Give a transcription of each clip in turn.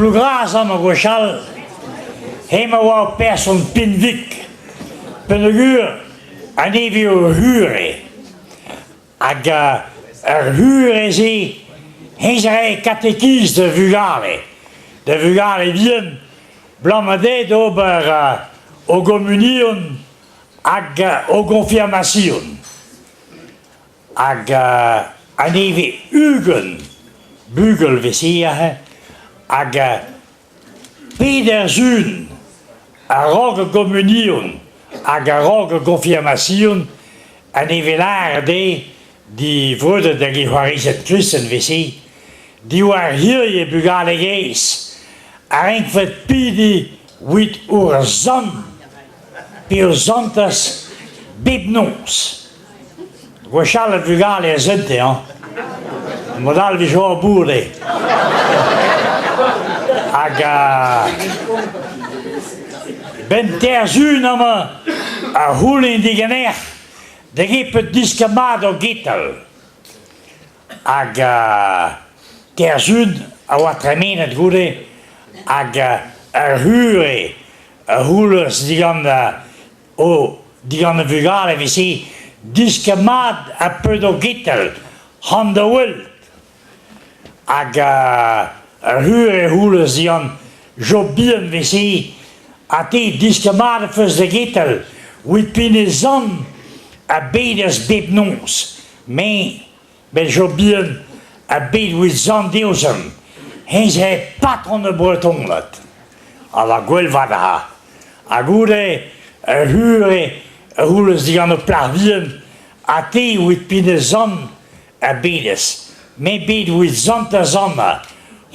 Plougras amañ gwechall, hemañ a oa ur person pinvik peogwir anezhi ur c'hure. Hag ar c'hure-se, hennezh a rae katekiz da vugale, da vugale vihan, 'blam dezhe d'ober o gomunion hag o goñfirmasion. Hag a-nevez 20 bugel 'veze aze hag peder zun a-raok ar gomunion hag a-raok ar goñfirmasion a-nevez lâret dezhe divrodet hag he c'hoarezed kristen 'veze diwar hiziv bugale gaezh a renkfed pediñ 'vit ur sant pe ur santez bep noz. Gwechall ar vugale a sente hañ. Mod all 'vije ur bourre. Hag 'benn teir zun amañ a c'houlenn diganec'h da gepet diskañ mat ur gital. Hag teir zun a oa tremenet goude hag ar c'hure a c'houlennas digant O, digant e vugale e veze disket mat ha peurdogetel, c'hoant da welet. Hag ar c'hure e c'houlennas digant Job bihan 'veze ha te disket mat az peus da getel 'vit p'en zan a bedez bep noz. Me Bet Job bihan ha bet evit Sant Eozen, hennezh eo patron ar Bretoned. Ha va gwell vat a ra. Ha goude ur c'hure a c'houlennas digant ur plac'h vihan ha te evit Pinezan a bedez. Me 'bed evit Sant-Azanna,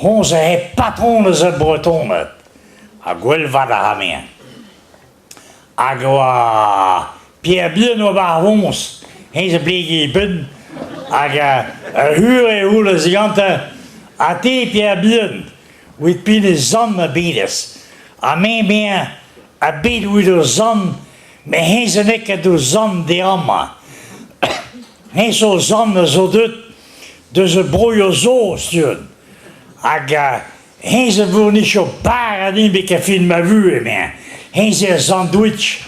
honnezh eo patronez ar Bretoned. Ha gwell vat a ra 'nezhañ. Hag oa Pierre Bihan oa 'ba ar voñs, hennezh a blege e benn hag ur c'hure e c'houlennas digantañ Ha te, Pierre Bihan, 'vit pin zant a bedez? Ha me 'meañ a bed 'vit ur zant, met hennezh n'eo ket ur zant dezhañ amañ. Hennezh zo zant a zo deuet deus ar broioù zo, Stuart. Hag Hennezh a vournicho bara din betek fin ma vuhez, emezañ. Hennezh eo ar sandwich.